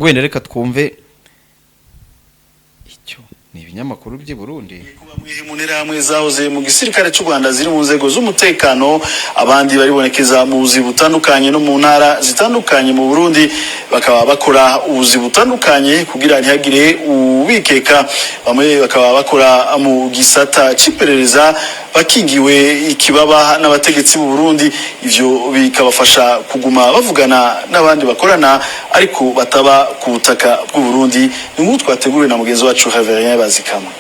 Wenda reka twumve icyo ni ibinyamakuru by'i Burundi. Bamwe mu nterahamwe zahoze mu gisirikare cy'u Rwanda ziri mu nzego z'umutekano, abandi baribonekeza mu buzi butandukanye no mu ntara zitandukanye mu Burundi, bakaba bakora ubuzi butandukanye kugira ntihagire ubikeka. Bamwe bakaba bakora mu gisata c'iperereza bakingiwe ikibaba n'abategetsi b'u Burundi, ivyo bikabafasha kuguma bavugana n'abandi bakorana ariko bataba ku butaka bw'u Burundi. Ni nkuru twateguriwe na mugenzi wacu Reverien Bazikama.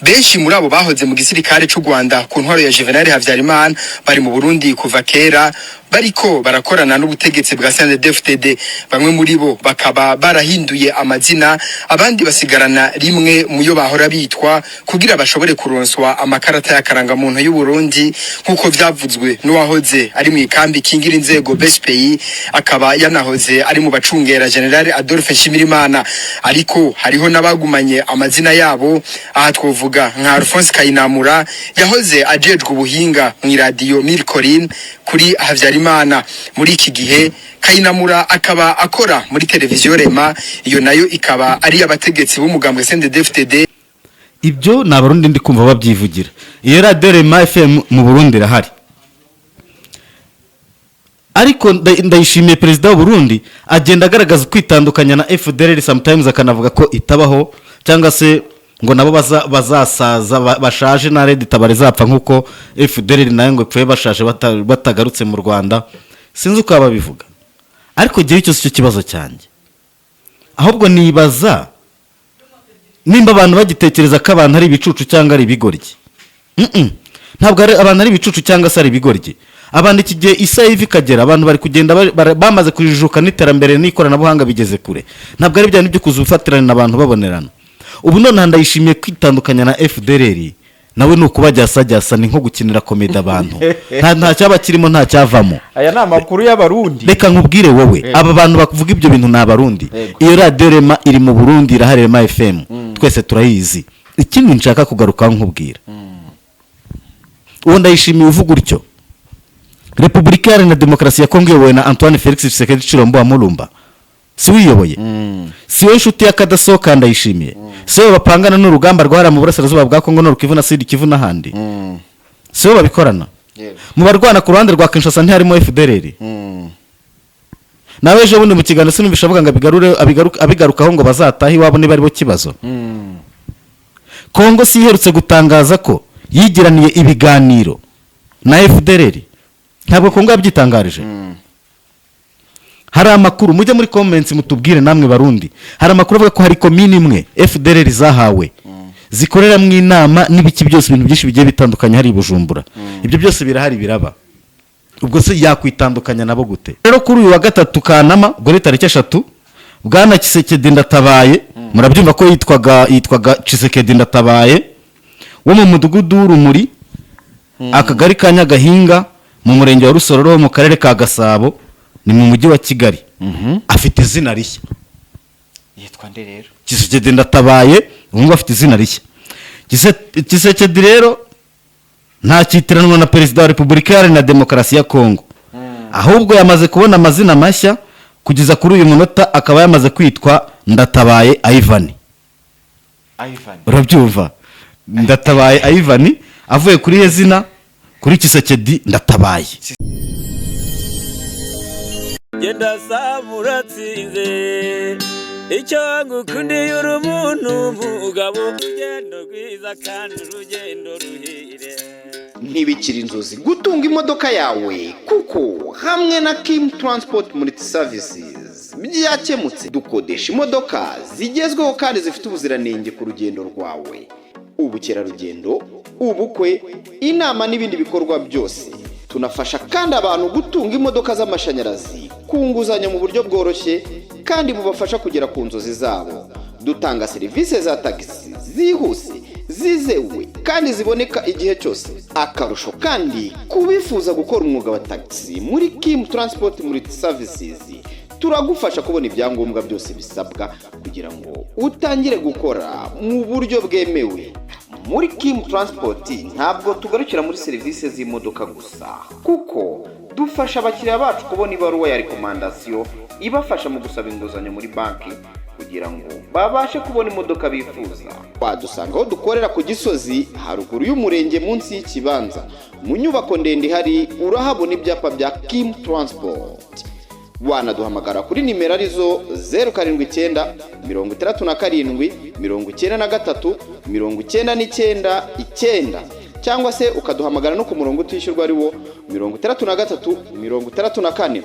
Benshi muri abo bahoze mu gisirikare c'u Rwanda ku ntwaro ya Juvenal Habyarimana bari mu Burundi kuva kera, bariko barakorana n'ubutegetsi bwa CNDD-FDD. Bamwe muri bo bakaba barahinduye amazina, abandi basigarana rimwe muyo bahora bitwa kugira bashobore kuronswa amakarata y'akarangamuntu y'u Burundi, nk'uko vyavuzwe n'uwahoze ari mu ikambi kingira inzego BSPI, akaba yanahoze ari mu bacungera General Adolphe Nshimirimana. Ariko hariho n'abagumanye amazina yabo. Aha twovuga nka Alphonse Kayinamura, yahoze ajejwe ubuhinga mu iradiyo Mille Collines kuri Habyarimana. Muri iki gihe Kayinamura akaba akora muri televiziyo Rema, iyo nayo ikaba ari abategetsi b'umugambwe CNDD-FDD. Ibyo ni Abarundi ndi kumva babyivugira. Iyo radiyo Rema FM mu Burundi irahari, ariko ndayishimiye perezida w'u Burundi agenda agaragaza kwitandukanya na FDLR, sometimes akanavuga ko itabaho, cyangwa se ngo nabo bazasaza bashaje na RED Tabara izapfa nk'uko FDLR nayo ngo ipfuye bashaje batagarutse mu Rwanda. Sinzi uko babivuga, ariko igihe cyose icyo kibazo cyanjye ahubwo nibaza nimba abantu bagitekereza ko abantu ari ibicucu cyangwa ari ibigoryi. Ntabwo ari abantu ari ibicucu cyangwa se ari ibigoryi. Abantu iki gihe isaha iva ikagera, abantu bari kugenda bamaze kujijuka n'iterambere n'ikoranabuhanga bigeze kure. Ntabwo ari bya bindi byo kuza ufatirana abantu babonerana. Ubu nonaha ndayishimiye kwitandukanya na FDLR nawe ni ukubajyasajyasa, ni nko gukinira comedy abantu. Nta cyaba kirimo, nta cyavamo. Aya ni amakuru y'Abarundi. Reka nkubwire wowe, aba bantu bavuga ibyo bintu ni Abarundi. Iyo radiyo Rema iri mu Burundi irahari, Rema FM, twese turayizi. Ikindi nshaka kugarukaho nkubwira, uwo ndayishimiye uvuga utyo, Repubulika Iharanira Demokarasi ya Kongo iyobowe na Antoine Felix Tshisekedi Tshilombo wa Mulumba. Si wiyoboye? Si we nshuti y'akadasohoka ndayishimiye? Si we bapangana n'urugamba rwahariya mu burasirazuba bwa Kongo, Nord Kivu na Sud Kivu n'ahandi? Si we babikorana? Mu barwana ku ruhande rwa Kinshasa ntiharimo FDLR? Nawe ejo bundi mu kiganiro sinumvisha avuga ngo abigarukaho ngo bazatahe iwabo niba aribo kibazo. Kongo si iherutse gutangaza ko yigiraniye ibiganiro na FDLR? Ntabwo Kongo yabyitangarije? Hari amakuru, mujye muri comments mutubwire namwe Barundi, hari amakuru avuga ko hari komini imwe FDLR zahawe zikoreramo inama n'ibiki byose, ibintu byinshi bigiye bitandukanye hari i Bujumbura. Ibyo byose birahari, biraba. Ubwo se yakwitandukanya nabo gute? Rero kuri uyu wa gatatu Kanama, ubwo ni tariki 3, bwana Tshisekedi Ndatabaye, murabyumva ko yitwaga Tshisekedi Ndatabaye, wo mu mudugudu w'Urumuri, akagari ka Nyagahinga, mu murenge wa Rusororo, wo mu karere ka Gasabo, ni mu mujyi wa Kigali, afite izina rishya. Yitwa nde rero? Tshisekedi Ndatabaye ubu ngubu afite izina rishya. Tshisekedi rero ntakitiranwa na perezida wa Repubulika Iharanira Demokarasi ya Kongo, ahubwo yamaze kubona amazina mashya. Kugeza kuri uyu munota akaba yamaze kwitwa Ndatabaye Ivan. Ivan. Urabyumva? Ndatabaye Ivan, avuye kuri iyo zina, kuri Tshisekedi Ndatabaye. Genda saba uratsinze. Icyo ngukundiye, uri umuntu mugabo, urugendo rwiza kandi urugendo ruhire. Ntibikiri inzozi gutunga imodoka yawe, kuko hamwe na Kim Transport Multi Services byakemutse. Dukodesha imodoka zigezweho kandi zifite ubuziranenge ku rugendo rwawe, ubukerarugendo, ubukwe, inama n'ibindi bikorwa byose. Tunafasha kandi abantu gutunga imodoka z'amashanyarazi ku nguzanyo mu buryo bworoshye kandi bubafasha kugera ku nzozi zabo. Dutanga serivisi za tagisi zihuse, zizewe kandi ziboneka igihe cyose. Akarusho kandi, ku bifuza gukora umwuga wa tagisi, muri Kim Transport Multi Services turagufasha kubona ibyangombwa byose bisabwa kugira ngo utangire gukora mu buryo bwemewe. Muri Kim Transport ntabwo tugarukira muri serivisi z'imodoka gusa, kuko Dufasha abakiriya bacu kubona ibaruwa ya recommandation ibafasha mu gusaba inguzanyo muri banki kugira ngo babashe kubona imodoka bifuza. Wadusanga aho dukorera ku Gisozi, haruguru y'umurenge, munsi y'ikibanza, mu nyubako ndende ihari urahabona ibyapa bya Kim Transport. Wanaduhamagara kuri nimero arizo 079 67 99 99, cyangwa se ukaduhamagara no ku murongo utishyurwa ari wo 63 64.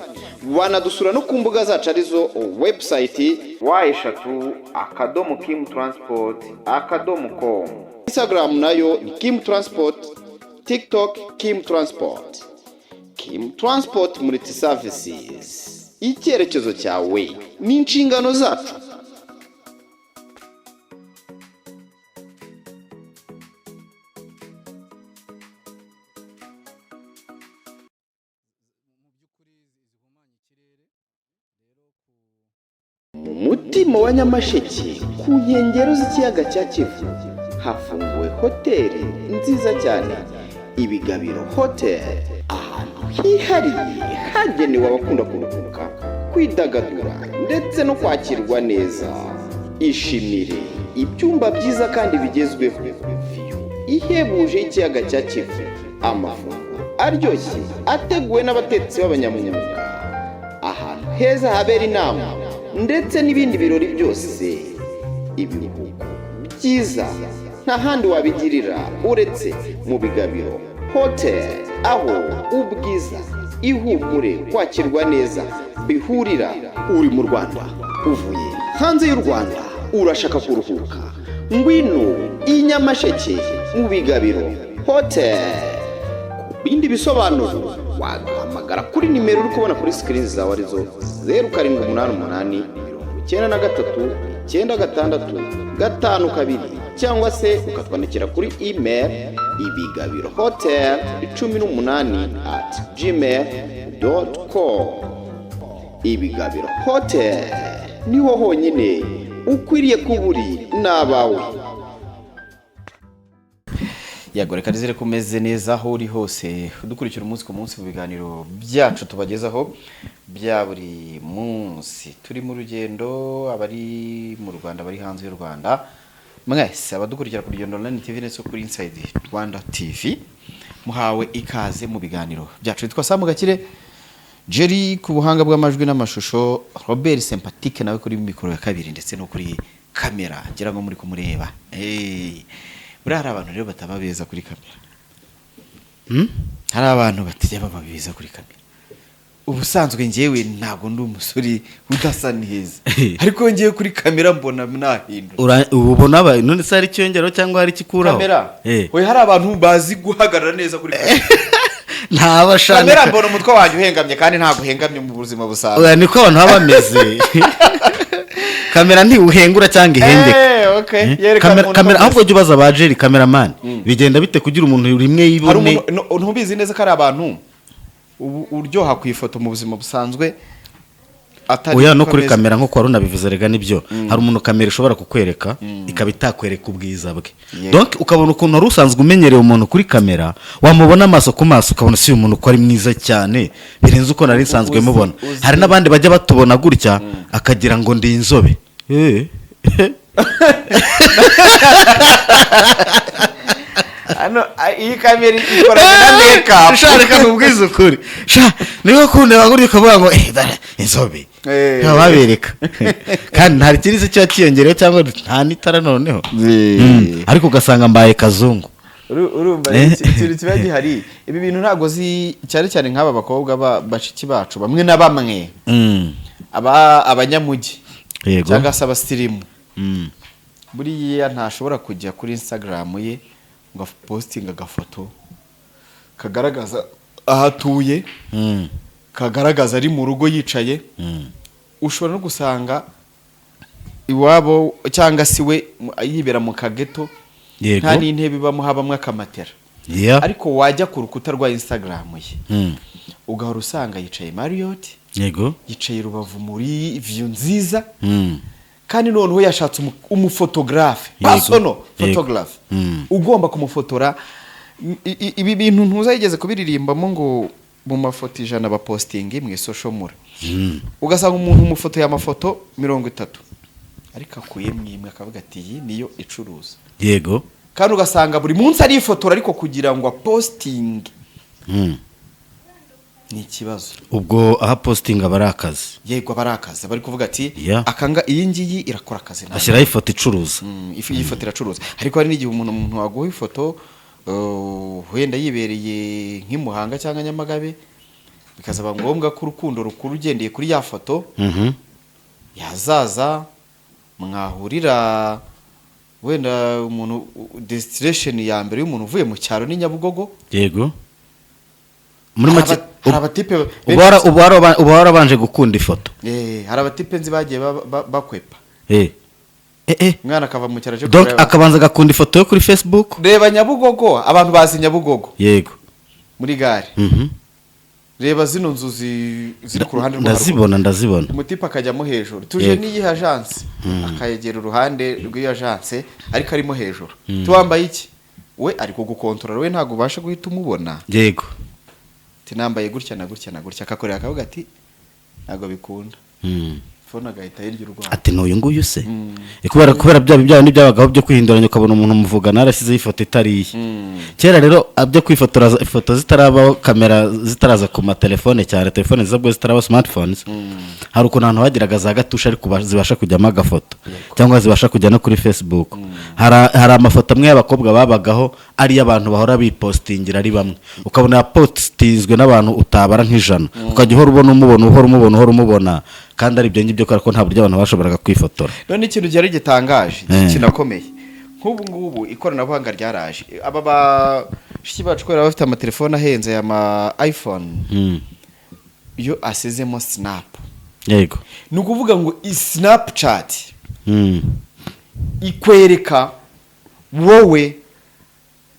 Wanadusura no ku mbuga zacu arizo website www.kimtransport.com, Instagram nayo ni Kim Transport, TikTok Kim Transport. Kim Transport Multi Services, icyerekezo cyawe ni inshingano zacu. Mu mutima wa Nyamasheke, ku nkengero z'ikiyaga cya Kivu, hafunguwe hoteli nziza cyane, Ibigabiro Hoteli, ahantu hihariye hagenewe abakunda kuruhuka, kwidagadura ndetse no kwakirwa neza. Ishimire ibyumba byiza kandi bigezweho, view ihebuje y'ikiyaga cya Kivu, amafunguro aryoshye ateguwe n'abatetsi b'abanyamwuga, ahantu heza habera inama ndetse n'ibindi birori byose, ibiruhuko byiza nta handi wabigirira uretse mu Bigabiro Hotel, aho ubwiza, ihumure, kwakirwa neza bihurira. Uri mu Rwanda, uvuye hanze y'u Rwanda, urashaka kuruhuka, ngwino i Nyamasheke mu Bigabiro Hotel. Ku bindi bisobanuro waduhamagara kuri nimero uri kubona kuri screen zawe arizo 0788939652, cyangwa se ukatwandikira kuri email ibigabirohotel18@gmail.com. Ibigabiro Hotel niho honyine ukwiriye kuba uri n'abawe. Yego, reka nizere ko umeze neza aho uri hose dukurikira umunsi ku munsi mu biganiro byacu tubagezaho bya buri munsi. Turi mu rugendo, abari mu Rwanda, abari hanze y'u Rwanda, mwese abadukurikira ku Rugendo Online TV ndetse no kuri Inside Rwanda TV, muhawe ikaze mu biganiro byacu. Yitwa Samu Gakire Jerry ku buhanga bw'amajwi n'amashusho, Robert Sympatique nawe kuri mikoro ya kabiri ndetse no kuri kamera, ngira ngo muri kumureba. Buriya hari abantu rero bataba beza kuri kamera. Hari abantu batajya baba beza kuri kamera. Ubusanzwe njyewe ntabwo ndi umusore udasa neza, ariko ngiye kuri kamera mbona nahindura. Ubu ubona none se hari icyongeraho cyangwa hari ikikuraho? Kamera, we, hari abantu bazi guhagarara neza kuri kamera. Ntabashaka. Kamera mbona umutwe wanjye uhengamye, kandi ntabwo uhengamye mu buzima busanzwe. Oya, niko abantu baba bameze. Kamera ntiwuhengura cyangwa ihengeka. Okay. Yerekana umuntu Kamera uko ahubwo jya ubaza ba Jerry cameraman, bigenda bite kugira umuntu rimwe hari yibone? umuntu ntubizi neza ko ari abantu ubu uryoha ku ifoto mu buzima busanzwe atari Oya, no uko kuri ameze. kamera nk'uko wari unabivuze rega nibyo, hari umuntu kamera ishobora kukwereka ikaba itakwereka ubwiza bwe. Donc ukabona ukuntu wari usanzwe umenyereye umuntu kuri kamera, wamubona amaso ku maso ukabona si uyu muntu ko ari mwiza cyane birenze uko nari nsanzwe mubona. Hari n'abandi bajya batubona gutya akagira ngo ndi inzobe. Hano iyi kamera ikoranye na make-up. Sha, reka nkubwize ukuri sha, niba kundeba gutya ukavuga ngo dore inzobe, baba babereka kandi nta kindi se kiba cyiyongereyeho cyangwa nta n'itara noneho. Ariko ugasanga mbaye kazungu. Urumva ikintu kiba gihari, ibi bintu ntabwo zi cyane cyane nk'aba bakobwa bashiki bacu bamwe na bamwe, aba abanyamujyi cyangwa se abasirimu, buriya ntashobora kujya kuri Instagram ye ngo apostinge agafoto kagaragaza aho atuye, kagaragaza ari mu rugo yicaye. Ushobora no gusanga iwabo cyangwa se we yibera mu kageto, nta n'intebe ibamo, habamo akamatera, ariko wajya ku rukuta rwa Instagram ye ugahora usanga yicaye Marriott, yicaye Rubavu muri view nziza, kandi noneho yashatse umufotogarafe, personal photographe ugomba kumufotora. Ibi bintu ntuzayigeze kubiririmbamo ngo Mu mafoto 100 bapostinga imwe social mura, ugasanga umuntu umufoto y'amafoto 30, ariko akuyemo imwe akavuga ati: "Iyi niyo icuruza." Kandi ugasanga buri munsi arifotora, ariko kugira ngo apostinge ni ikibazo. Ubwo aho postinga aba ari akazi. Yego, aba ari akazi, bari kuvuga ati: "Akanga iyi ngiyi irakora akazi nabi." Ashyiraho ifoto icuruza. Iyi foto iracuruza, ariko hari n'igihe umuntu waguha ifoto, wenda yibereye nk'i Muhanga cyangwa Nyamagabe, bikazaba ngombwa ko urukundo rukuru ugendeye kuri ya foto, yazaza mwahurira wenda umuntu, destination ya mbere y'umuntu uvuye mu cyaro ni Nyabugogo. Yego, muri Hari make hari abatipe uba warabanje gukunda ifoto. Hari abatipe nzi bagiye bakwepa. Umwana akava mu cyaro aje Donc kureba. akabanza agakunda ifoto yo kuri Facebook. Reba Nyabugogo, abantu bazi Nyabugogo muri gare. Reba zino nzu ziri ku ruhande rwo haruguru. Ndazibona, ndazibona. Umutipe akajyamo hejuru, tuje n'iyihe agence, akayegera uruhande rw'iyo agence, ariko arimo hejuru. Tuwambaye iki? We ari kugukontorora, we ntabwo ubasha guhita umubona. Ati: "Nambaye gutya na gutya na gutya." Akakorera, akavuga ati: "Ntabwo bikunda." Phone agahita yirya urwara. Ati: "N'uyu nguyu se?" Kubera bya bindi byabagaho byo kwihinduranya, ukabona umuntu muvugana yarashyizeho ifoto itari iye. Kera rero byo kwifotora, ifoto zitarabaho, kamera zitaraza ku matelefone cyane, telefone zibwo zitaraba smartphones, hari ukuntu ahantu hagiraga za gatushe, ariko zibasha kujyamo agafoto cyangwa zibasha kujya no kuri Facebook. Hari amafoto amwe y'abakobwa babagaho ari abantu bahora bipostingira ari bamwe, ukabona yapostinzwe n'abantu utabara nk'ijana, ukajya uhora ubona umubona, uhora umubona, uhora umubona, kandi ari ibyo ngibyo, kubera ko nta buryo abantu bashoboraga kwifotora. None ikintu cyari gitangaje kinakomeye, nk'ubu ngubu ikoranabuhanga ryaraje, aba bashiki bacu kubera bafite amatelefone ahenze ya ma iPhone, iyo asizemo snap, ni ukuvuga ngo Snapchat ikwereka wowe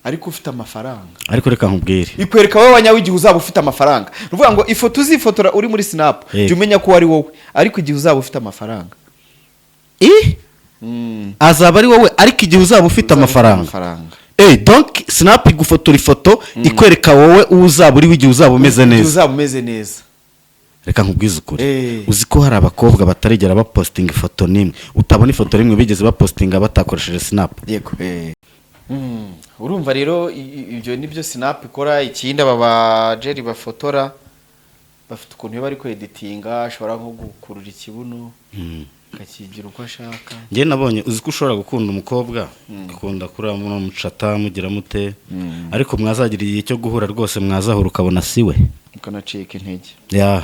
ariko ufite amafaranga. Ariko reka nkubwire. Ikwereka wowe wanyawe igihe uzaba ufite amafaranga. Ni ukuvuga ngo ifoto uzifotora uri muri snap, jya umenya ko ari wowe, ariko igihe uzaba ufite amafaranga. Azaba ari wowe, ariko igihe uzaba ufite Uzaba ufite amafaranga. Amafaranga. Donc snap igufotora ifoto ikwereka wowe uwo uzaba uri igihe uzaba umeze Igihe neza. uzaba umeze neza. Reka nkubwize ukuri. Uzi ko hari abakobwa batarigera bapostinga ifoto n'imwe, utabona ifoto n'imwe bigeze bapostinga batakoresheje snap? Yego. Urumva rero ibyo nibyo snap ikora. Ikindi, aba bajeri bafotora bafite ukuntu iyo bari kweditinga ashobora nko gukurura ikibuno akakigira uko ashaka. Njye nabonye, uzi ko ushobora gukunda umukobwa, ugakunda kuriya muno mucata mugira mute, ariko mwazagira igihe cyo guhura rwose, mwazahura ukabona si we. Ukanacika intege. Ya,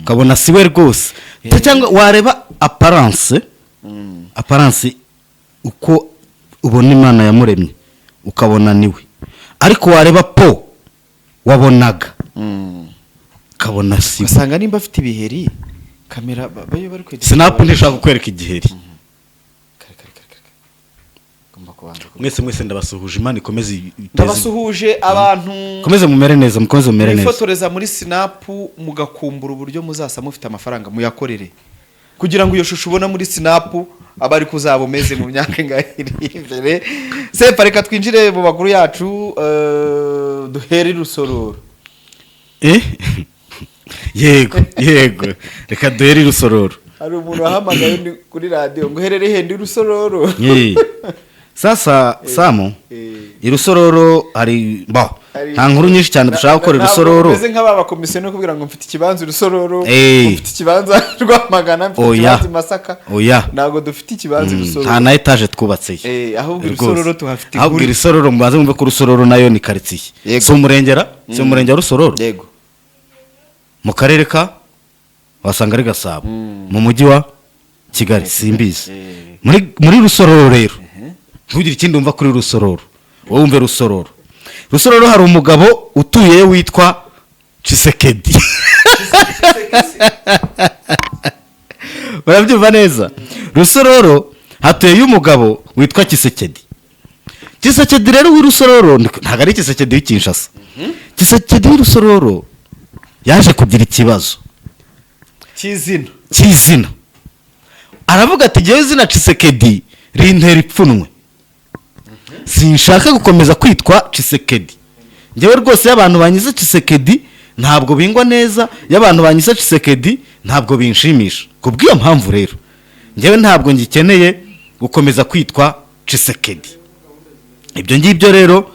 ukabona si we rwose. Cyangwa wareba apparence uko ubona Imana yamuremye, ukabona niwe, ariko wareba po wabonaga, ukabona si we. Ugasanga nimba afite ibiheri, kamera bayo bari kweditinga. Snap ntishobora kukwereka igiheri. Kare kare kare kare, ugomba kubanza Mwese mwese ndabasuhuje, Imana ikomeze Ndabasuhuje abantu. Mukomeze mumere neza, mukomeze mumere neza. Mwifotoreza muri snap mugakumbura uburyo muzasa mufite amafaranga, muyakorere kugira ngo iyo shusho ubona muri snap aba ariko uzaba umeze mu myaka ingahe iri imbere. Sepa, reka twinjire mu makuru yacu, duhere Rusororo. Yego, reka duhere i Rusororo. Hari umuntu wahamagaye undi kuri radiyo ngo: "Uherere henda i Rusororo?" Sasa Samu, i Rusororo hari bo nta nkuru nyinshi cyane dushaka gukora i Ntabwo Rusororo. Umeze nk'aba bakomisiyo kubwira ngo: "Mfite ikibanza i Rusororo, mfite ikibanza Rwamagana, mfite Oya. ikibanza i Masaka." Oya. Ntabwo dufite ikibanza i Rusororo. Nta na etaje twubatseyo. Ahubwo i Rwose. Rusororo tuhafite Ahubwo i inkuru. Rusororo, mubanze mwumve ko Rusororo nayo ni karitsiye. Si umurengera, si umurenge wa Rusororo? Yego. Mu karere ka, wasanga ari Gasabo, mu mujyi wa Kigali, simbizi. Muri Rusororo rero, ntugire ikindi wumva kuri Rusororo, wowe wumve Rusororo. Rusororo hari umugabo utuye witwa Tshisekedi, barabyumva neza. Rusororo hatuyeyo umugabo witwa Tshisekedi. Tshisekedi rero w'i Rusororo ntabwo ari Tshisekedi w'i Kinshasa. Tshisekedi w'i Rusororo yaje kugira ikibazo cy'izina. Cy'izina. Aravuga ati: "Jyewe izina Tshisekedi rintera ipfunwe, sinshaka gukomeza kwitwa Tshisekedi. Njyewe rwose iyo abantu banyize Tshisekedi ntabwo bingwa neza. Iyo abantu banyise Tshisekedi ntabwo binshimisha. Ku bw'iyo mpamvu rero, njyewe ntabwo ngikeneye gukomeza kwitwa Tshisekedi. Ibyo ngibyo rero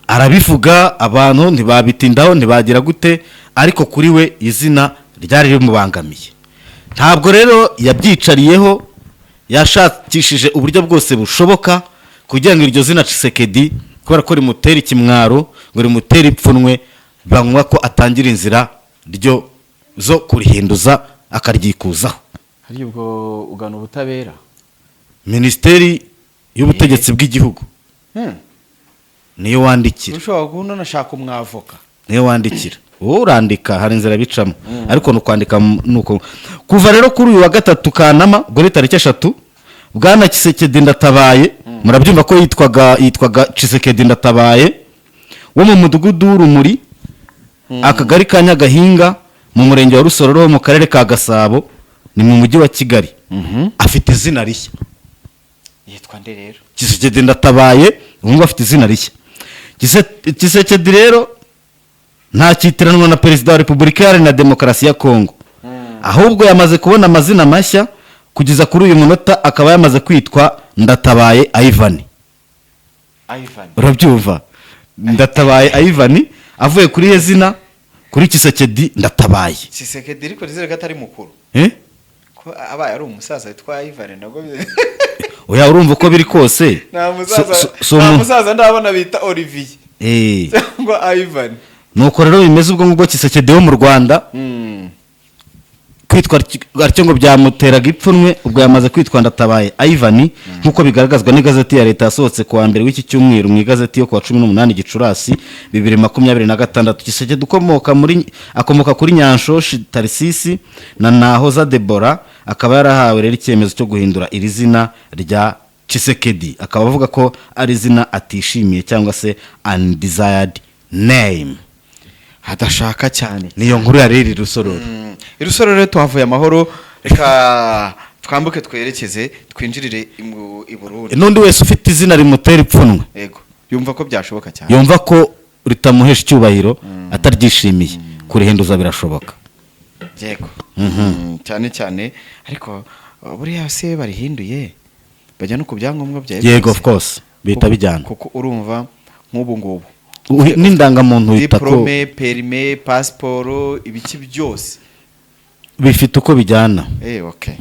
arabivuga, abantu ntibabitindaho, ntibagira gute, ariko kuri we izina ryari rimubangamiye. Ntabwo rero yabyicariyeho, yashakishije uburyo bwose bushoboka kugira ngo iryo zina Tshisekedi, kubera ko rimutera ikimwaro, ngo rimutere ipfunwe, banywa ko atangira inzira ryo zo kurihinduza akaryikuzaho. Hari ubwo ugana ubutabera. Minisiteri y'Ubutegetsi bw'Igihugu niyo wandikira. Ushobora kubona unashaka umwavoka. Niyo wandikira, wowe urandika, hari inzira bicamo, ariko ni ukwandika nuko. Kuva rero kuri uyu wa gatatu Kanama, ubwo ni tariki 3, bwana Tshisekedi Ndatabaye, murabyumva ko yitwaga Tshisekedi Ndatabaye, wo mu Mudugudu w'Urumuri, Akagari ka Nyagahinga, mu Murenge wa Rusororo ho mu Karere ka Gasabo, ni mu Mujyi wa Kigali, afite izina rishya. Yitwa nde rero? Tshisekedi Ndatabaye ubu ngubu afite izina rishya. Tshisekedi rero ntakitiranwa na Perezida wa Repubulika Iharanira Demokarasi ya Kongo, ahubwo yamaze kubona amazina mashya. Kugeza kuri uyu munota akaba yamaze kwitwa Ndatabaye Ivan. Ivan. Urabyumva, Ndatabaye Ivan, avuye kuri iyo zina, kuri Tshisekedi Ndatabaye. Tshisekedi, ariko nizere ko atari mukuru. Eh? Ko abaye ari umusaza witwa Ivan nabwo Oya, urumva uko biri kose nta musaza so nta musaza ndabona bita Olivier cyangwa Ivan. Nuko rero bimeze. Ubwo ngubwo Tshisekedi wo mu Rwanda, kwitwa atyo ngo byamuteraga ipfunwe, ubwo yamaze kwitwa Ndatabaye Ivan, nk'uko bigaragazwa n'igazeti ya leta yasohotse ku wa mbere w'iki cyumweru, mu igazeti yo ku wa 18 Gicurasi 2026. Tshisekedi ukomoka muri akomoka kuri Nyanshoshi Tarisisi na Nahoza Debora, akaba yarahawe rero icyemezo cyo guhindura iri zina rya Tshisekedi, akaba avuga ko ari izina atishimiye cyangwa se undesired name. Adashaka cyane. Niyo nkuru ya rero Rusororo. Irusororo rero tuhavuye amahoro. Reka twambuke, twerekeze, twinjirire i Burundi. N'undi wese ufite izina rimutera ipfunwe, Yego, yumva ko byashoboka cyane, yumva ko ritamuhesha icyubahiro, ataryishimiye, kurihinduza birashoboka. Yego. Cyane cyane. Ariko buriya se barihinduye bajya no ku byangombwa byawe Yego, byose? Of course, bihita bijyana. Kuko urumva nk'ubu ngubu N'indangamuntu uhita ko diplôme, permis, pasiporo, ibiki byose. Bifite uko bijyana. Okay,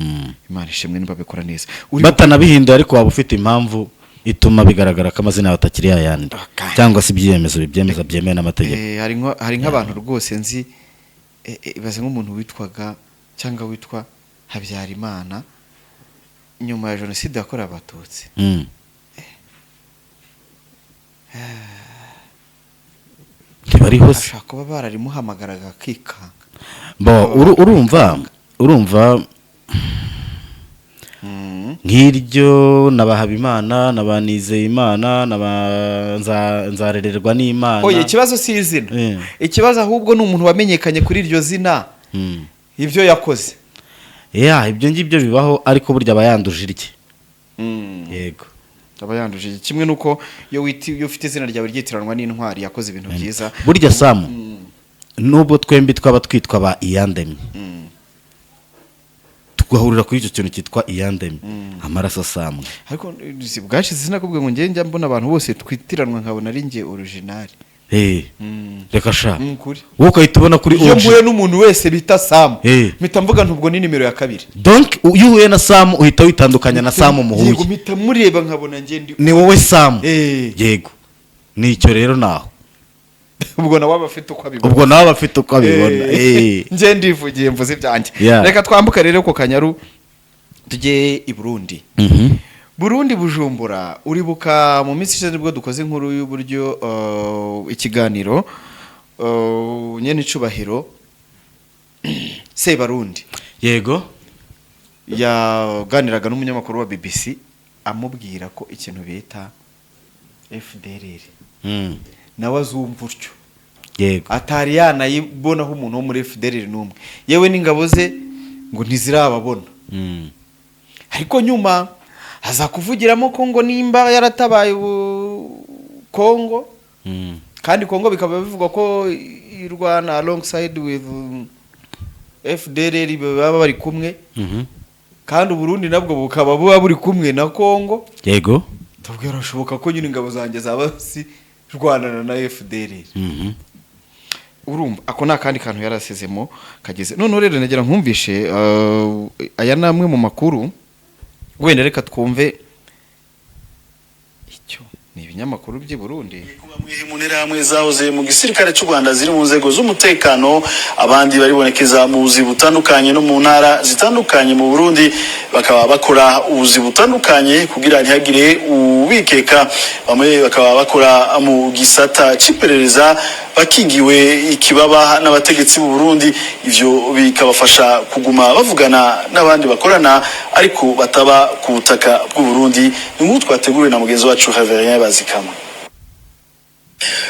Imana ishimwe niba bikora neza. Batanabihinduye ariko waba ufite impamvu ituma bigaragara ko amazina yawe atakiri yayandi, cyangwa se ibyemezo bibyemeza byemewe n'amategeko. Hari nk'abantu rwose nzi, ibaze nk'umuntu witwaga cyangwa witwa Habyarimana nyuma ya Jenoside yakorewe Abatutsi. Ntibariho se? Ashobora kuba bararimuhamagaraga akikanga. Bo urumva nk'iryo na ba Habimana na ba Nizeyimana na ba Nzarererwa n'Imana. Oya, ikibazo si izina. Ikibazo ahubwo ni umuntu wamenyekanye kuri iryo zina, ibyo yakoze. Ya, ibyo ngibyo bibaho, ariko burya aba yanduje irye. Yego. Aba yanduje, kimwe nuko iyo ufite izina ryawe ryitiranwa n'intwari yakoze ibintu byiza. Burya Samu, nubwo twembi twaba twitwa ba Iyandemye, tugahurira kuri icyo kintu cyitwa Iyandemye, amaraso asamwe. Ariko si bwashize sinakubwiye ngo njye njya mbona abantu bose twitiranwa nkabona ari njye original? Reka sha. Ni ukuri. Wowe ugahita ubona kuri Iyo OG. mpuye n'umuntu wese bita Sam, mpita mvuga ntubwo ni nimero ya kabiri. Donc iyo uhuye na Samu uhita witandukanya na Samu muhuye. Mpita mureba nkabona njye ndi Ni wowe Samu. Yego, nicyo rero naho. Ubwo nawe aba afite uko abibona. Ubwo nawe aba afite uko abibona. Njye ndivugiye, mvuze ibyanjye. Reka twambuke rero ku Kanyaru tujye i Burundi. Burundi, Bujumbura. Uribuka mu minsi ishize nibwo dukoze inkuru y'uburyo ikiganiro nyene icubahiro Sebarundi yaganiraga n'umunyamakuru wa BBC, amubwira ko ikintu bita FDLR nawe azumva utyo, atari yanayibonaho umuntu wo muri FDLR n'umwe, yewe n'ingabo ze ngo ntizirababona. Ariko nyuma aza kuvugiramo ko ngo nimba yaratabaye ubu Kongo Kandi Kongo bikaba bivugwa ko irwana alongside with FDLR, baba bari kumwe, kandi Uburundi nabwo bukaba buba buri kumwe na Kongo. Tubwira, birashoboka ko nyine ingabo zanjye zaba zirwanana na FDLR. Urumva ako ni akandi kantu yari asizemo kageze. Noneho rero nagira nkumvishe, aya ni amwe mu makuru. Wenda reka twumve icyo ni ibinyamakuru by'i Burundi. Bamwe mu nterahamwe zahoze mu gisirikare cy'u Rwanda ziri mu nzego z'umutekano, abandi baribonekeza mu buzi butandukanye no mu ntara zitandukanye mu Burundi, bakaba bakora ubuzi butandukanye kugira ntihagire ubikeka. Bamwe bakaba bakora mu gisata c'iperereza bakingiwe ikibaba n'abategetsi b'u Burundi, ivyo bikabafasha kuguma bavugana n'abandi bakorana ariko bataba ku butaka bw'u Burundi. Ni nkuru twateguriwe na mugenzi wacu Reverien Bazikama.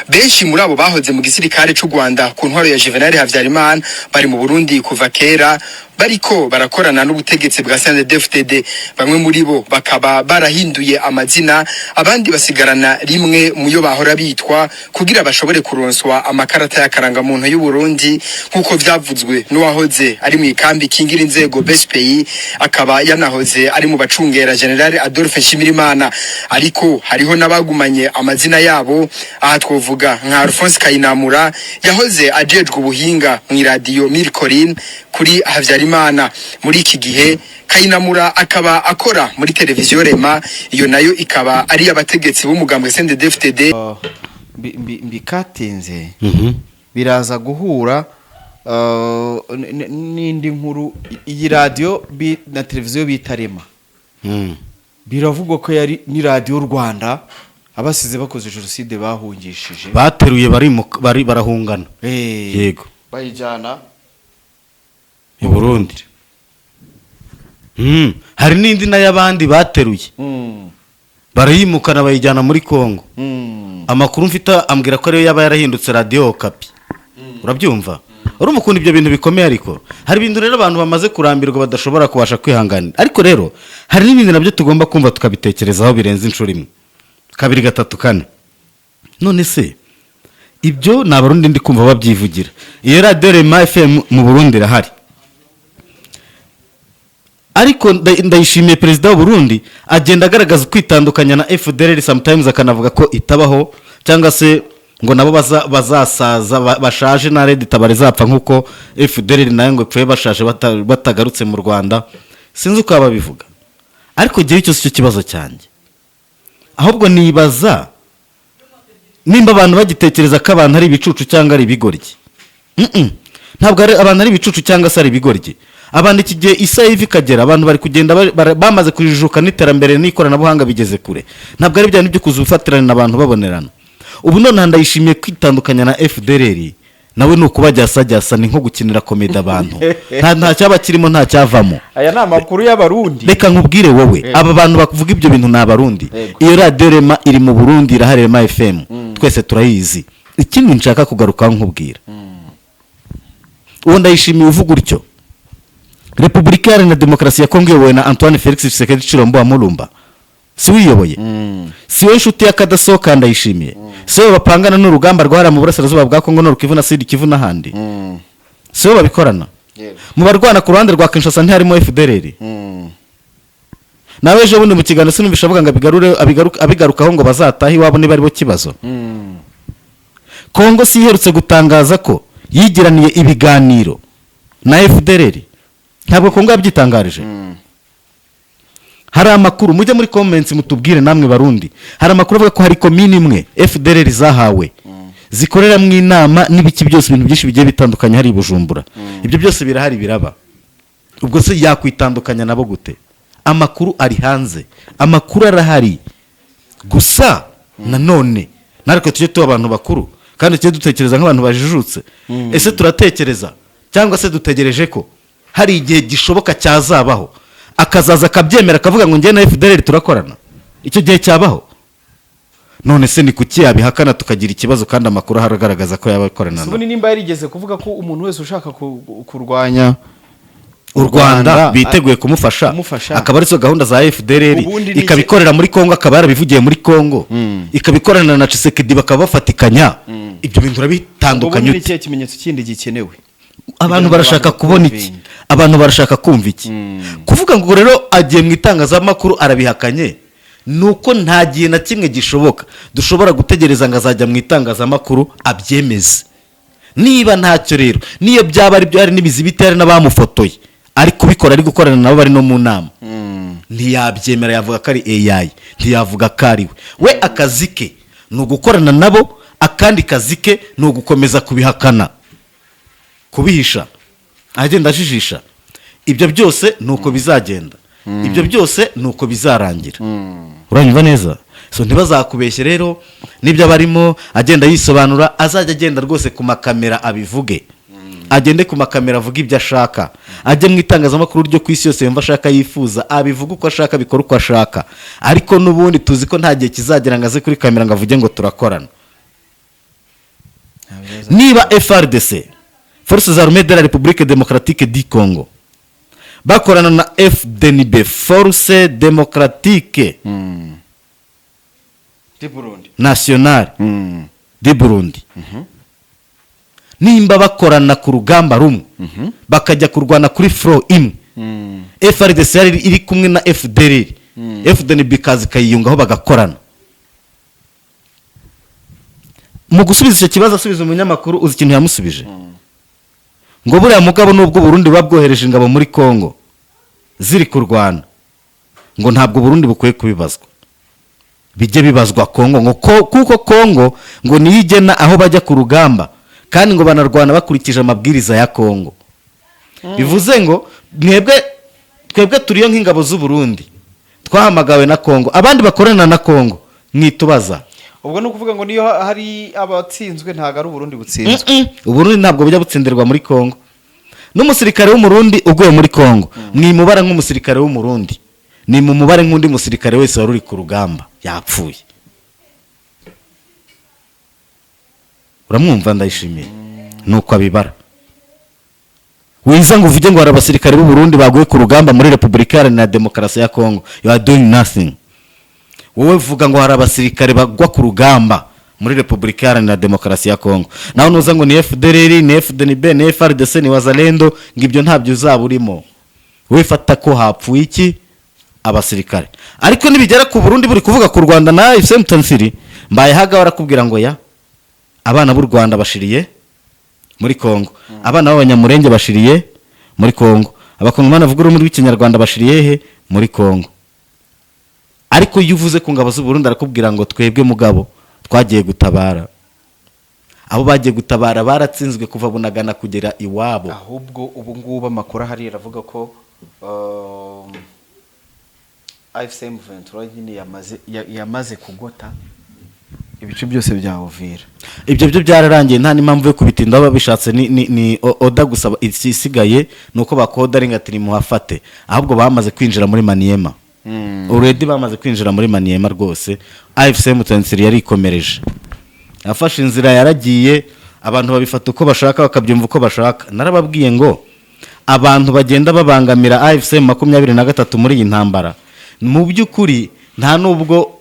Benshi muri abo bahoze mu gisirikare c'u Rwanda ku ntwaro ya Juvenal Habyarimana bari mu Burundi kuva kera, bariko barakorana n'ubutegetsi bwa CNDD-FDD. Bamwe muri bo bakaba barahinduye amazina, abandi basigarana rimwe muyo bahora bitwa kugira bashobore kuronswa amakarata y'akarangamuntu y'u Burundi, nk'uko vyavuzwe n'uwahoze ari mu ikambi kingira inzego BSPI, akaba yanahoze ari mu bacungera General Adolphe Nshimirimana. Ariko hariho n'abagumanye amazina yabo. Aha twovuga nka Alphonse Kayinamura, yahoze ajejwe ubuhinga mu iradiyo Mille Collines kuri Habyarimana. Muri iki gihe Kayinamura akaba akora muri televiziyo Rema, iyo nayo ikaba ari abategetsi b'umugambwe CNDD-FDD. Mbikatinze biraza guhura n'indi nkuru. Iyi radiyo na televiziyo bita Rema, biravugwa ko yari ni Radiyo Rwanda abasize bakoze jenoside bahungishije. Bateruye bari barahungana. Bayijyana i Burundi. Hari n'indi nayo abandi bateruye, barayimukana bayijyana muri Kongo. Amakuru mfite ambwira ko ariyo yaba yarahindutse Radiyo Okapi. Urabyumva, urumva ukuntu ibyo bintu bikomeye. Ariko hari ibintu rero abantu bamaze kurambirwa, badashobora kubasha kwihanganira. Ariko rero hari n'ibindi nabyo tugomba kumva tukabitekerezaho birenze inshuro imwe, kabiri, gatatu, kane. None se ibyo ni Abarundi ndi kumva babyivugira? Iyo radiyo Rema FM mu Burundi irahari, ariko ndayishimiye perezida w'u Burundi agenda agaragaza kwitandukanya na FDLR, sometimes akanavuga ko itabaho, cyangwa se ngo nabo bazasaza bashaje na Red Tabara izapfa nk'uko FDLR nayo ngo ipfuye bashaje batagarutse mu Rwanda. Sinzi uko babivuga, ariko igihe cyose icyo kibazo cyanjye ahubwo nibaza nimba abantu bagitekereza ko abantu ari ibicucu cyangwa ari ibigoryi. Ntabwo ari abantu ari ibicucu cyangwa se ari ibigoryi. Abantu iki gihe isaha iva ikagera, abantu bari kugenda bamaze kujijuka n'iterambere n'ikoranabuhanga bigeze kure. Ntabwo ari bya bindi byo kuza ufatirana abantu babonerana. Ubu nonaha ndayishimiye kwitandukanya na FDLR nawe ni ukubajyasajyasa, ni nko gukinira comedy abantu. Nta cyaba kirimo, nta cyavamo. Aya ni amakuru y'Abarundi. Reka nkubwire wowe, aba bantu bakuvuga ibyo bintu ni Abarundi. Iyo radiyo Rema iri mu Burundi irahari, Rema FM, twese turayizi. Ikindi nshaka kugarukaho nkubwira, uwo ndayishimiye uvuga utyo, Repubulika Iharanira Demokarasi ya Kongo iyobowe na Antoine Felix Tshisekedi Tshilombo wa Mulumba. Si wiyoboye? Si we nshuti y'akadasohoka ndayishimiye? Si we bapangana n'urugamba rwahariya mu burasirazuba bwa Kongo, Nord Kivu na Sud Kivu n'ahandi? Si we babikorana? Mu barwana ku ruhande rwa Kinshasa ntiharimo FDLR? Nawe ejo bundi mu kiganiro sinumvisha avuga ngo abigarukaho ngo bazatahe iwabo niba aribo kibazo. Kongo si iherutse gutangaza ko yigiraniye ibiganiro na FDLR? Ntabwo Kongo yabyitangarije? Hari amakuru, mujye muri comments mutubwire namwe Barundi, hari amakuru avuga ko hari komini imwe FDLR zahawe zikoreramo inama n'ibiki byose, ibintu byinshi bigiye bitandukanye hari i Bujumbura. Ibyo byose birahari, biraba. Ubwo se yakwitandukanya nabo gute? Amakuru ari hanze, amakuru arahari. Gusa nanone natwe tujye tuba abantu bakuru kandi tujye dutekereza nk'abantu bajijutse. Ese turatekereza cyangwa se dutegereje ko hari igihe gishoboka cyazabaho akazaza akabyemera akavuga ngo njye na FDLR turakorana? Icyo gihe cyabaho? None se ni kuki yabihakana tukagira ikibazo kandi amakuru ahari agaragaza ko yaba akorana na Ubundi nimba yarigeze kuvuga ko umuntu wese ushaka kurwanya u Rwanda biteguye kumufasha, kumufasha. Akaba arizo gahunda za FDLR, Ubundi ni ikabikorera muri Kongo, akaba yarabivugiye muri Kongo, ikabikorana na Tshisekedi bakaba bafatikanya. Ibyo bintu urabitandukanya Ubundi ni ute? ikihe kimenyetso kindi gikenewe? Abantu Kugira ngo barashaka abantu kubona iki? bakumvinge. Abantu barashaka kumva iki? Kuvuga ngo rero agiye mu itangazamakuru arabihakanye, ni uko nta gihe na kimwe gishoboka dushobora gutegereza ngo azajya mu itangazamakuru abyemeze. Niba ntacyo rero, niyo byaba ari byo, hari n'ibizibiti, hari n'abamufotoye ari kubikora, ari gukorana nabo, bari no mu nama, ntiyabyemera. Yavuga ko ari AI, ntiyavuga ko ari we. We akazi ke ni ugukorana nabo, akandi kazi ke ni ugukomeza kubihakana, kubihisha, agenda ajijisha. Ibyo byose ni uko bizagenda, ibyo byose ni uko bizarangira. Uranyumva neza? So ntibazakubeshye rero, n'ibyo abarimo agenda yisobanura, azajya agenda rwose ku makamera abivuge, agende ku makamera avuge ibyo ashaka, ajye mu itangazamakuru ryo ku isi yose yumva ashaka, yifuza, abivuge uko ashaka, abikore uko ashaka. Ariko n'ubundi tuzi ko nta gihe kizagera ngo aze kuri kamera ngo avuge ngo turakorana. Niba FARDC, Forces Armées de la République Démocratique du Congo, bakorana na FDNB, Force Démocratique Di Burundi. Nationale de Burundi, nimba bakorana ku rugamba rumwe, bakajya kurwana kuri front imwe, FARDC yari iri kumwe na FDLR, FDNB ikaza ikayiyungaho bagakorana. Mu gusubiza icyo kibazo, asubiza umunyamakuru, uzi ikintu yamusubije? Ngo buriya mugabo, nubwo Burundi buba bwohereje ingabo muri Congo ziri kurwana, ngo ntabwo Burundi bukwiye kubibazwa, bijye bibazwa Kongo, ngo kuko Kongo ngo niyo igena aho bajya ku rugamba, kandi ngo banarwana bakurikije amabwiriza ya Kongo. Bivuze ngo mwebwe, twebwe turiyo nk'ingabo z'u Burundi twahamagawe na Kongo, abandi bakorana na Kongo mwitubaza. Ubwo ni ukuvuga ngo niyo hari abatsinzwe, ntabwo ari Uburundi butsinzwe. Uburundi ntabwo bujya butsindirwa muri Kongo. N'umusirikare w'Umurundi uguye muri Kongo, mwimubara nk'umusirikare w'Umurundi, ni mu mubare nk'undi musirikare wese wari uri ku rugamba yapfuye. Uramwumva? Ndayishimiye nuko abibara. Wiza ngo uvuge ngo hari abasirikare b'u Burundi baguye ku rugamba muri Repubulika Iharanira Demokarasi ya Kongo, you are doing nothing. Wowe vuga ngo hari abasirikare bagwa ku rugamba muri Repubulika Iharanira Demokarasi ya Kongo. Nawe nuza ngo ni FDLR, ni FDNB, ni FARDC, ni Wazalendo, ngo ibyo ntabyo uzaba urimo. Wowe fata ko hapfuye iki? Abasirikare. Ariko nibigera ku Burundi, buri kuvuga ku Rwanda na AFC M23, mbaye haga barakubwira ngo ya abana b'u Rwanda bashiriye muri Kongo, abana b'Abanyamurenge bashiriye muri Kongo, Abakongomani bavuga ururimi rw'Ikinyarwanda bashiriye he? Muri Kongo. Ariko iyo uvuze ku ngabo z'u Burundi, arakubwira ngo twebwe mugabo twagiye gutabara. Abo bagiye gutabara baratsinzwe kuva Bunagana kugera iwabo. Ahubwo ubu ngubu amakuru ahari aravuga ko AFC M23 nyine yamaze kugota ibice byose bya Uvira. Ibyo byo byararangiye, nta n'impamvu yo kubitinda. Babishatse ni order gusa isigaye, ni uko bakodaringa ati nimuhafate. Ahubwo bamaze kwinjira muri Maniema already, bamaze kwinjira muri Maniema rwose. AFC M23 yarikomereje, yafashe inzira yaragiye. Abantu babifata uko bashaka, bakabyumva uko bashaka. Narababwiye ngo abantu bagenda babangamira AFC 23 muri iyi ntambara, mu by'ukuri nta nubwo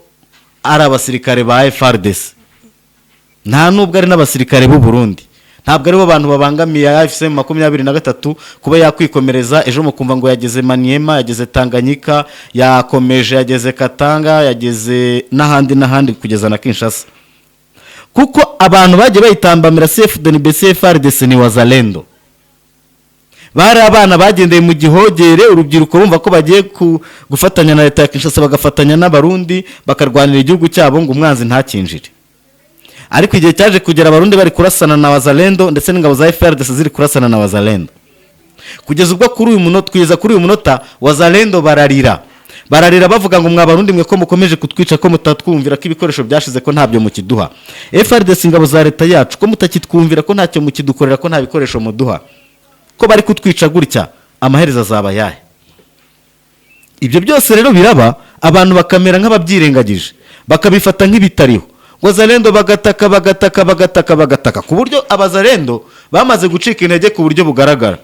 ari abasirikare ba FARDC, nta nubwo ari n'abasirikare b'u Burundi, ntabwo aribo bantu babangamiye AFC 23 kuba yakwikomereza. Ejo mukumva ngo yageze Maniema, yageze Tanganyika, yakomeje, yageze Katanga, yageze n'ahandi n'ahandi kugeza na Kinshasa. Kuko abantu bagiye bayitambamira, CFDNB, FARDC, ni Wazalendo, bari abana bagendeye mu gihogere, urubyiruko bumva ko bagiye gufatanya na leta ya Kinshasa, bagafatanya n'Abarundi, bakarwanira igihugu cyabo ngo umwanzi ntakinjire. Ariko igihe cyaje kugera, Abarundi bari kurasana na Wazalendo, ndetse n'ingabo za FARDC ziri kurasana na Wazalendo, kugeza ubwo kuri uyu munota, kugeza kuri uyu munota, Wazalendo bararira, bararira bavuga ngo mwa Barundi mwe, ko mukomeje kutwica, ko mutatwumvira, ko ibikoresho byashize, ko ntabyo mukiduha, FARDC, ingabo za leta yacu, ko mutakitwumvira, ko ntacyo mukidukorera, ko nta bikoresho muduha, ko bari kutwica gutya, amaherezo azaba ayahe? Ibyo byose rero biraba, abantu bakamera nk'ababyirengagije, bakabifata nk'ibitariho. Wazalendo bagataka, bagataka, bagataka, bagataka, ku buryo Abazalendo bamaze gucika intege ku buryo bugaragara,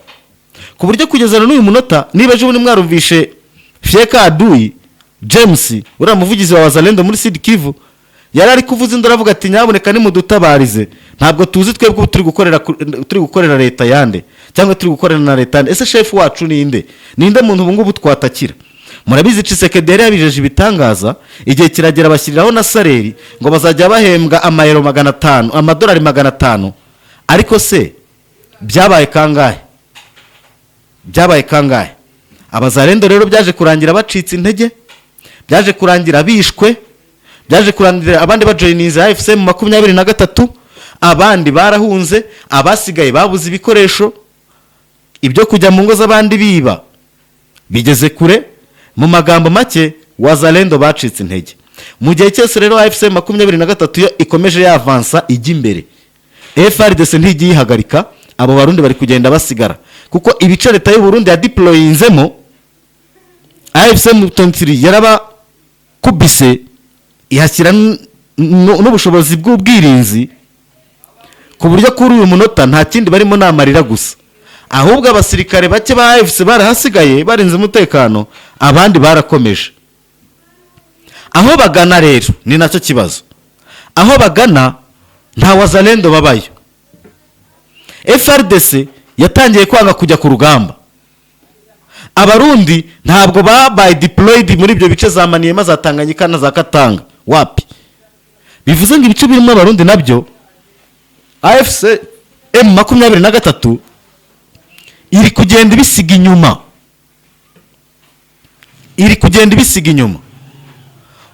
ku buryo kugeza na n'uyu munota, niba ejo bundi mwarumvishe Fyeka Adui James, uriya muvugizi wa Wazalendo muri Sud Kivu. Yari ari kuvuza induru avuga ati: "Nyaboneka nimudutabarize, ntabwo tuzi twebwe ubu turi gukorera leta yande cyangwa turi gukorera na leta yande? Ese shefu wacu ninde? Ninde muntu ubu ngubu twatakira?" Murabizi, Tshisekedi yari yabijeje ibitangaza, igihe kiragera bashyiriraho na salaire ngo bazajya bahembwa amayero 500, amadolari 500. Ariko se byabaye kangahe? Byabaye kangahe? Abazarendo rero byaje kurangira bacitse intege, byaje kurangira bishwe, byaje kurangira abandi bajoyininze AFC M23, abandi barahunze, abasigaye babuze ibikoresho, ibyo kujya mu ngo z'abandi biba bigeze kure. Mu magambo make, Wazalendo bacitse intege. Mu gihe cyose rero AFC 23 yo ikomeje yavansa ijya imbere, FARDC ntijya iyihagarika. Abo Barundi bari kugenda basigara, kuko ibice leta y'u Burundi yadeployinzemo AFC M23 yarabakubise, ihashyira n'ubushobozi bw'ubwirinzi, ku buryo kuri uyu munota nta kindi barimo ni amarira gusa. Ahubwo abasirikare bake ba AFC barahasigaye barinze umutekano, abandi barakomeje. Aho bagana rero ni nacyo kibazo. Aho bagana nta Wazalendo babayo. FARDC yatangiye kwanga kujya ku rugamba. Abarundi ntabwo babaye deployed muri ibyo bice za Maniema, za Tanganyika na za Katanga, wapi. Bivuze ngo ibice birimo Abarundi nabyo AFC M23 iri kugenda ibisiga inyuma, iri kugenda ibisiga inyuma.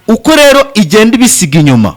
Uko rero igenda ibisiga inyuma,